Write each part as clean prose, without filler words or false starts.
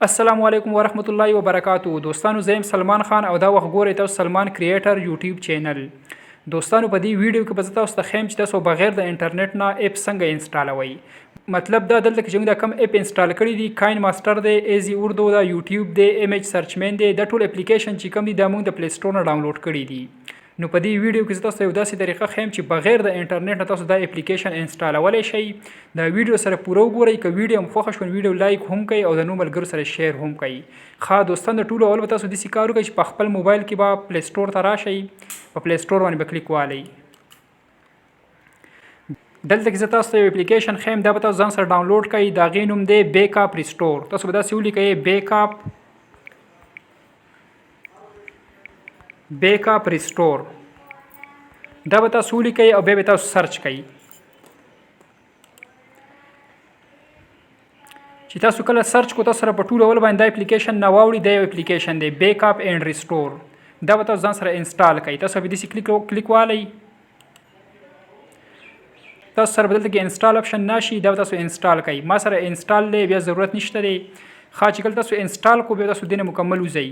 السلام علیکم ورحمت الله وبرکاتو دوستانو، زه یم سلمان خان او دا وخت ګورئ تاسو سلمان کریټر یوټیوب چینل. دوستانو، په دې ویډیو کې به زه تاسو ته ښیم چې تاسو بغیر د انټرنیټ نه اپ څنګه انسټالوئ. مطلب دا دلته کې چې موږ دا کوم اپ انسټال کړی دي، کاین ماستر دی، ایزي اردو دا، یوټیوب دی، ایمیج سرچمین دی، دا ټول اپلیکیشن چې کوم دي، دا موږ د پلی سټور نه ډاونلوډ کړی دي. نو په دې ویډیو کې زه تاسو ته یو داسې طریقه ښیم چې بغیر د انټرنیټ نه تاسو دا اپلیکیشن انسټالولی شئ. دا ویډیو سره پوره وګورئ. که ویډیو هم خوښه شوه، ویډیو لایک هم کړئ او د نور ملګرو سره شیر هم کړئ. ښه دوستان، د ټولو اول به تاسو داسې کار وکړئ چې په خپل موبایل کې به پلی سټور ته راشئ، په پلی سټور باندې به کلیک والئ. دلته کې زه تاسو ته یو اپلیکیشن ښیم، دا به تاسو ځان سره ډاونلوډ کړئ. د هغې نوم دی بیک اپ ریسټور. تاسو به داسې ولیکئ، بیک اپ ریسټور. دا به تاسو ولیکئ او بیا به تاسو سرچ کړئ. چې تاسو کله سرچ کو، تاسو سره په ټول اول باندې دا اپلیکیشن نه واوړي. دا یو اپلیکیشن دی، بیک اپ اینډ ریسټور. دا به تاسو ځان سره انسټال کړئ. تاسو به داسې کلیک والئ، تاسو سره به دلته کې انسټال اپشن ناشي، دا به تاسو انسټال کړئ. ما سره انسټال دی، بیا ضرورت نشته دی. ښه، چې کله تاسو انسټال کو، بیا تاسو دې نه مکمل وځئ.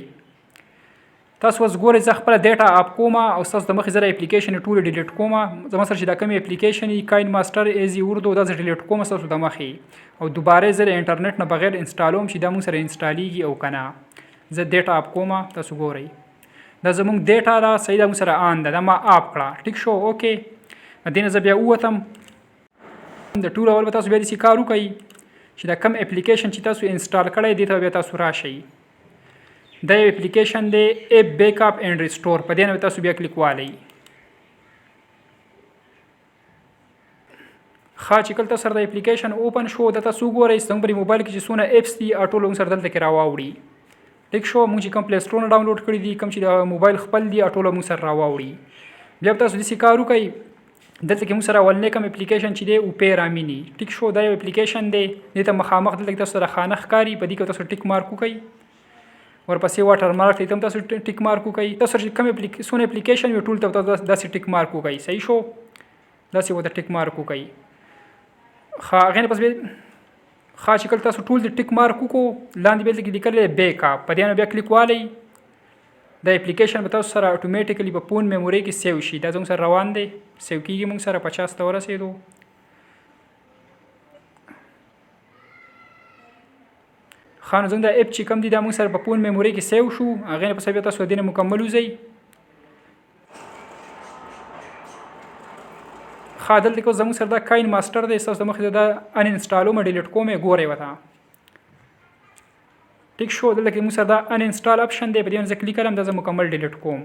تاسو اوس ګورئ، زه خپله ډیټا اپ کوم او ستاسو د مخې زه د اپلیکیشن ټول ډیلیټ کوم. زما سره چې دا کومې اپلیکیشن دي، کاین ماستر، ایزي اردو، دا زه ډیلیټ کوم ستاسو د مخې او دوباره زه د انټرنیټ نه بغیر انسټالوم چې دا موږ سره انسټالیږي او که نه. زه ډیټا اپ کوم، تاسو ګورئ، دا زموږ ډیټا ده، صحیح ده، موږ سره آن ده، دا ما اپ کړه. ټیک شو، اوکې. د دې نه زه بیا ووتم. د ټول اول به تاسو بیا داسې کار وکړئ چې دا کوم اپلیکیشن چې تاسو انسټال کړی، دې ته بیا تاسو راشئ. دا یو اپلیکیشن دی، اپ بیک اپ اینډ ریسټور. په دې نه تاسو بیا کلیک والئ. ښه، چې کله تاسو سره د اپلیکیشن اوپن شو، دا تاسو وګورئ، زموږ په موبایل کې چې څونه اپس دي، ټول موږ سره دلته کې راواوړي. ټیک شو. موږ چې کوم پلی سټور نه ډاونلوډ کړي دي، کوم چې د موبایل خپل دي، ټول موږ سره راواوړي. بیا تاسو داسې کار وکړئ، دلته کې موږ سره اولنی کوم اپلیکیشن چې دی، اوپیرا مینی. ټیک شو. دا یو اپلیکیشن دی، دې ته مخامخ دلته کې تاسو سره خانه ښکاري، په دې کې تاسو ټیک مارک وکړئ. ورپسې واټر مارک ته هم تاسو ټیک مارک وکړئ. تاسو چې کوم څونه اپلیکیشن وي، ټول ته داسې ټیک مارک وکړئ. صحیح شو، داسې ورته ټیک مارک وکړئ. ښه، هغې نه پس بیا، ښه، چې کله تاسو ټول د ټیک مارک وکړو، لاندې بیا دلته کې لیکلی دی بیک اپ، په دې باندې بیا کلیک والئ. دا اپلیکیشن به تاسو سره اتوماتیکلی په فون میموري کې سیو شي. دا زموږ سره روان دی، سیو کیږي. موږ سره 50 ته ورسېدو. ښه، نو زموږ دا اپ چې کوم دی، دا موږ سره په فون میموري کې سیو شو. هغې نه پس بیا تاسو دې نه مکمل وځئ. ښه، دلته کې زموږ سره دا کاین ماستر دی، ستاسو د مخې دا ان انسټالوم، ډیلیټ کوم یې، ګورئ ورته. ټیک شو. دلته کې موږ سره دا ان انسټال اپشن دی، په دې باندې زه کلیک کړم، دا زه مکمل ډیلیټ کوم.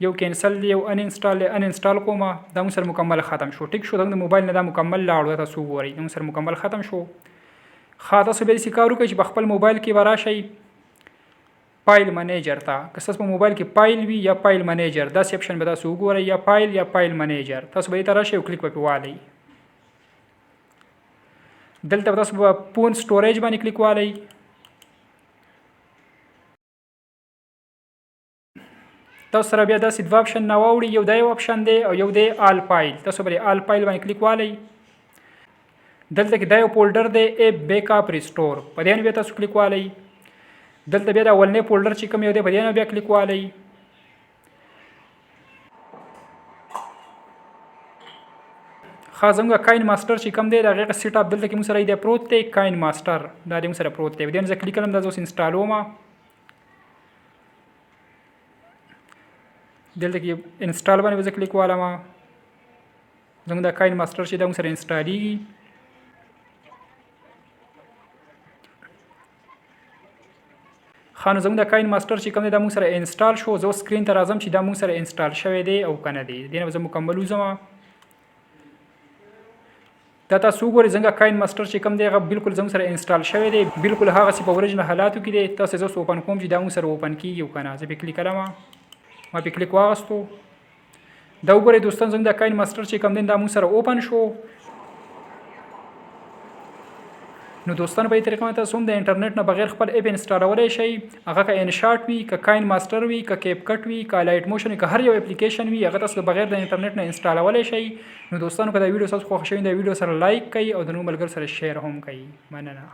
یو کینسل دی، یو ان انسټال دی، ان انسټال کوم، دا موږ سره مکمل ختم شو. ټیک شو. دا د موبایل نه دا مکمل لاړو، تاسو وګورئ، دا موږ سره مکمل ختم شو. ښه، تاسو بیا داسې کار وکړئ چې په خپل موبایل کې به راشئ فایل منیجر ته. که ستاسو په موبایل کې فایل وي یا فایل منیجر، داسې اپشن به تاسو وګورئ، یا فایل یا فایل منیجر، تاسو به دې ته راشئ او کلیک به پرې والئ. دلته به تاسو په فون سټوریج باندې کلیک والئ. تاسو سره بیا داسې دوه اپشن نه واوړي، یو دا یو اپشن دی او یو دی آل فایل. تاسو به آل فایل باندې کلیک والئ. دلته کې دا یو فولډر دی، اپ بیک اپ ریسټور، په دې باندې بیا تاسو کلیک والئ. دلته بیا د اولنی فولډر چې کوم یو دی، په دې باندې بیا کلیک والئ. ښه، زموږ کاین ماستر چې کوم دی، د هغې سیټ اپ دلته کې موږ سره دی پروت دی، کاین ماستر دا دی موږ سره پروت دی. په دې باندې زه کلیک کړم، دا زه اوس انسټالوم. دلته کې انسټال باندې به زه کلیک والم. زموږ دا کاین ماستر چې دا موږ سره انسټالیږي. ښه، نو زموږ د کاین ماستر چې کوم دی، دا موږ سره انسټال شو. زه اوس سکرین ته راځم چې دا موږ سره انسټال شوی دی او که نه دی. دې نه به زه مکمل وځم. دا تاسو وګورئ، څنګه کاین ماستر چې کوم دی، هغه بالکل زموږ سره انسټال شوی دی، بالکل هغسې په اوریجنل حالاتو کې دی. تاسو زه اوس اوپن کوم چې دا موږ سره اوپن کیږي او که نه. زه پرې کلیک کړم، ما پرې کلیک واغستو. دا وګورئ دوستان، زموږ د کاین ماستر چې کوم دی، دا موږ سره اوپن شو. نو دوستان، په دې طریقه باندې تاسو هم د انټرنیټ نه بغیر خپل اپ انسټالولی شئ. هغه که انشاټ وي، که کاین ماستر وي، که کیپ کټ وي، که لایټ موشن وي، که هر یو اپلیکیشن وي، هغه تاسو بغیر د انټرنیټ نه انسټالولی شئ. نو دوستانو، که دا ویډیو تاسو خوښ شوی، دا ویډیو سره لایک کړئ او د نورو ملګرو سره شیر هم کړئ. مننه.